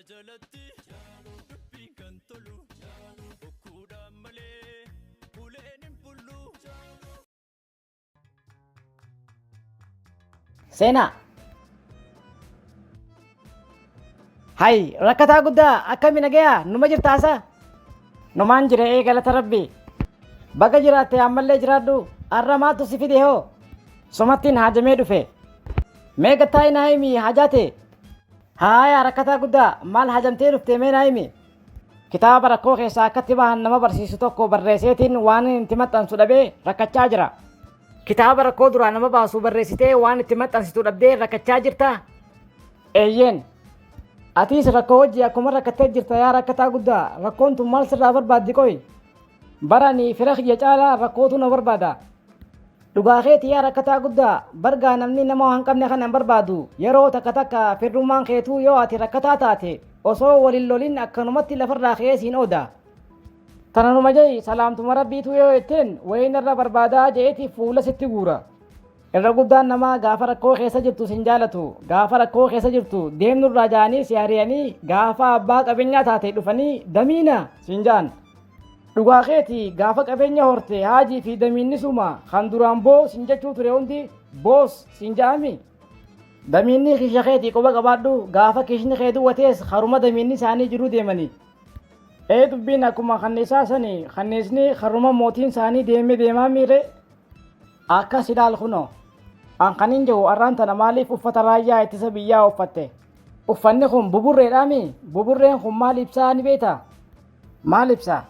Jalatti dubbiin kan tolu bokkuudhaan malee uleen hin bullu. Seenaa. Hay rakkataa guddaa akkami nagayaa numa jirtaasa? Numaan jira ee galata rabbi. Baga jiraatte ammallee jiraadhu arra maaltu si fide hoo? Sumattiin haajamee dhufe. Mee gattaa'i naa himi haajaa tee. Haaya rakkataa guddaa maal haajamtee dhufte mee naa himi. Kitaaba rakkoo keessaa akkatti bahan nama barsiisu tokko barreesseetiin waan itti maxxansu dhabee rakkachaa jira. Kitaaba rakkoo duraa nama baasu barreessitee waan itti maxxansitu dhabdee rakkachaa jirtaa? Eeyyeen. Atiis rakkoo wajji akkuma rakkattee jirta yaa rakkataa guddaa rakkoon tun maal sirraa barbaaddi qoy? Bara ani fira kiyya caalaa rakkootu na barbaada. Dhugaa keeti yaa rakkataa guddaa bargaa namni nama waan qabne kana hin barbaadu yeroo takka takka firrummaan keetuu yoo ati rakkataa taate osoo wal hin lolin akkanumatti lafarraa ka'ee siin ooda. Tana numa je'i salaamtuma rabbiituu yoo jetteen wayii narra barbaadaa je'eeti fuula sitti guura. Irra guddaan namaa gaafa rakkoo keessa jirtu sin jaalatu gaafa rakkoo keessa jirtu deemnurraa ja'anii si ari'anii gaafa abbaa qabeenyaa taate dhufanii damiina siin ja'an. Dhugaa keeti gaafa qabeenya horte haajii fi damiinni suma kan duraan boo sin jechuu ture hundi boos sin ja'ami. Damiinni kiisha keetii quba qabaadhu gaafa kiishni kee duwwatees haruma damiinni isaanii jiruu deemani. Ee dubbiin akkuma kanniisaa sani kanniisni haruma mootiin isaanii deeme deemaa miire akkas ilaal kunoo. An kanin jedhu arraan tana maaliif uffata raayyaa ittisa biyyaa uffatte? Uffanni kun buburreedhaami? Buburreen kun maal ibsaa ni beektaa? Maal ibsa?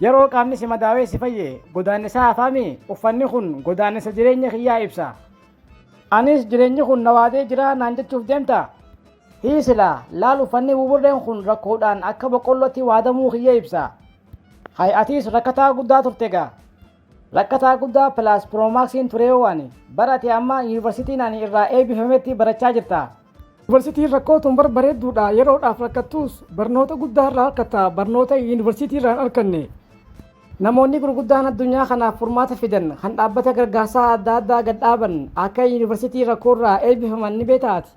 Yeroo qaamni si madaawee si fayye godaannisa hafaami? Uffanni kun godaannisa jireenya kiyyaa ibsa. Anis jireenyi kun na waadee jira naan jechuuf deemta? Hii silaa, laal uffanni buburreen kun rakkoodhaan akka boqqollootti waadamuu kiyya ibsa. Hay atiis rakkataa guddaa turte gaa. Rakkataa guddaa plus pro maxiin tureewoo ani. Bar ati amma yuunivarsiitiin ani irraa eebbifametti barachaa jirta. Yuunivarsiitiin rakkoo tun bar bareedduudha yeroodhaaf rakkattuus barnoota guddaa irraa arkatta barnoota yuunivarsiitii irraa hin arkanne. Namoonni gurguddaan addunyaa kanaaf furmaata fidan kan dhaabbata gargaarsaa adda addaa gad dhaaban akka yuunivarsiitii rakkoo irraa eebbifaman ni beektaa ati?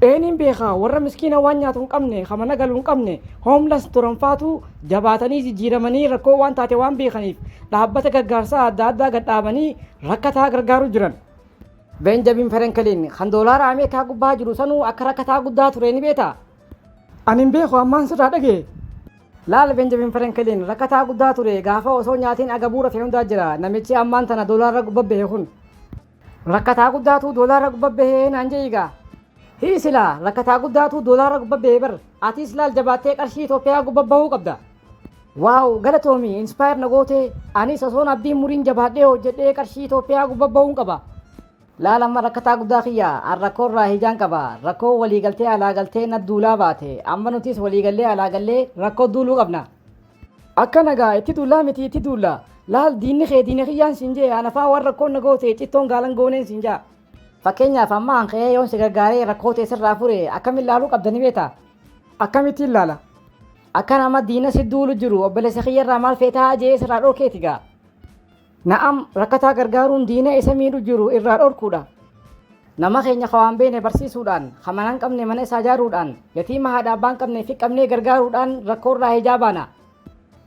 Ee nin beeka warra miskiina waan nyaatu hin qabne ka mana galu hin qabne homeless turan faatu jabaatanii jijjiiramanii rakkoo waan taate waan beekaniif dhaabbata gargaarsaa adda addaa gad dhaabanii rakkataa gargaaru jiran. Benjamin Franklin kan doolaara Ameerikaa gubbaa jiru sanuu akka rakkataa guddaa ture ni beektaa? Ani hin beeku ammaan sirraa dhagaye. Laal Benjamin Franklin rakkataa guddaa ture gaafa osoo nyaatiin agabuu rafe hundaa jira namichi ammaan tana doolaara gubba bahe kun. Rakkataa guddaatu doolaara gubba bahee naan je'i gaa. Hii silaa rakkataa guddaatu doolaara gubba bahee bar atiis laal jabaattee qarshii Itoophiyaa gubba bahuu qabda. Waaw galatoomi inspire na gootee anis osoon abdiin muriin jabaadhee hojjedhee qarshii Itoophiyaa gubba bahuun qaba. Laal amma rakkataa guddaa kiyya an rakkoo irraa hijaan qaba rakkoo walii galtee alaa galtee na duulaa baate amma nutis walii gallee alaa gallee rakkoo duuluu qabna. Akkana gaa itti duullaa miti itti duulla. Laal diinni kee diina kiyyaan siin jee ana faa waan rakkoon na goote cittoon gaalan gooneen siin jaa. Fakkeenyaaf amma an ka'ee yoon si gargaaree rakkoo tee sirraa fure akkamin laaluu qabda ni beektaa? Akkamittiin laala? Akka nama diina si duulu jiru obboleessa kiyyarraa maal feetaa jee sirraa dhorkeeti gaa. Na'am rakkataa gargaaruun diina isa miidhu jiru irraa dhorkuudha. Nama keenya ka waan beekne barsiisuudhaan, ka mana hin qabne mana isaa ijaaruudhaan, yatiima haadha abbaa hin qabne fi qabnee gargaaruudhaan rakkoo irraa hijaa baana.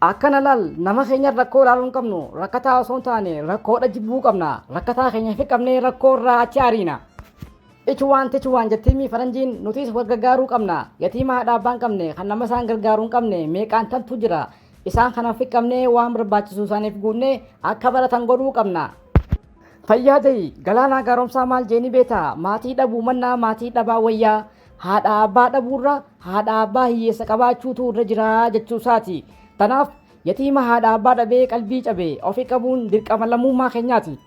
Akkana laal nama keenya rakkoo ilaaluu hin qabnu, rakkataa osoo hin taane rakkoodha jibbuu qabna. Rakkataa keenya fi qabnee rakkoo irraa achi ariina. Ichuwaan tichuwaan jettiimii faranjiin nutis wal gargaaruu qabna. Yatiima haadha abbaa hin qabne kan nama isaan gargaaru hin qabne meeqaan tantu jira. Isaan kana ofi qabnee waan barbaachisu isaaniif guunnee akka baratan godhuu qabna. Fayyaa ta'i Galaanaa Gaaromsaa maal jeeni beektaa? Maatii dhabuu mannaa maatii dhabaa wayyaa haadha abbaa dhabuurra haadha abbaa hiyyeessa qabaachuutu irra jira jechuu isaati. Tanaaf yatiima haadha abbaa dhabee qalbii cabe ofi qabuun dirqama lammummaa keenyaati.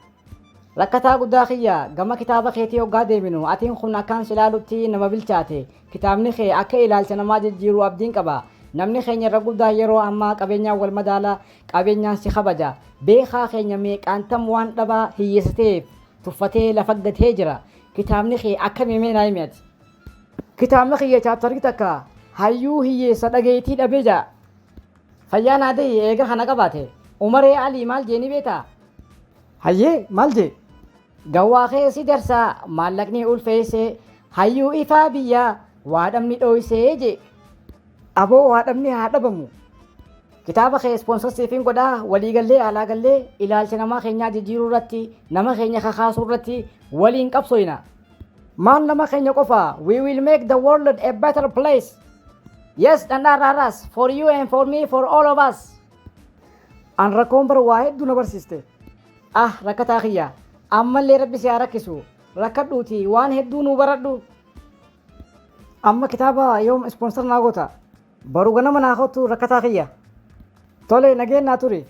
Rakkataa guddaa kiyya gama kitaaba keetii hoggaa deeminu atiin kun akkaan si ilaalutti nama bilchaate Kitaabni kee akka ilaalcha namaa jijjiiru abdiin qaba. Namni keenya irra guddaan yeroo ammaa qabeenyaan wal madaala, qabeenyaan si kabaja. Beekaa keenya meeqaantam waan dhabaa hiyyeessa ta'eef tuffatee lafa gatee jira. Kitaabni kee akkami mee naa himi ati? Kitaabni kiyya chaaptarri takka hayyuu hiyyeessa dhageettii dhabe ja'a. Fayyaa naa ta'i eega kana qabaate. Umaree Alii maal jee ni beektaa? Hayyee maal jee? Gawwaa kee si darsaa maallaqni ulfeessee hayyuu ifaa biyyaa Waa dhabni dhooysee jee. Aboo, waa dhabni haa dhabamu. Kitaaba kee sponsor siifin godhaa. Waliigallee alaa gallee ilaalcha namaa keenyaa jijjiiruu irratti, nama keenya kakaasuu irratti waliin qabsoyna. Maal, nama keenya qofa, we will make the world a better place. Yes, dhandhaarraarraas, for you and for me, for all of us. An rakkoon bara waa hedduu na barsiiste. Ah, rakkataa kiyya, ammallee Rabbi si haa rakkisu. Rakkadhuuti waan hedduu nuu baradhu. Amma kitaaba yoom sponsor naa goota? Baruu ganama naa kottu, rakkataa kiyya. Tole, nageen naa turi.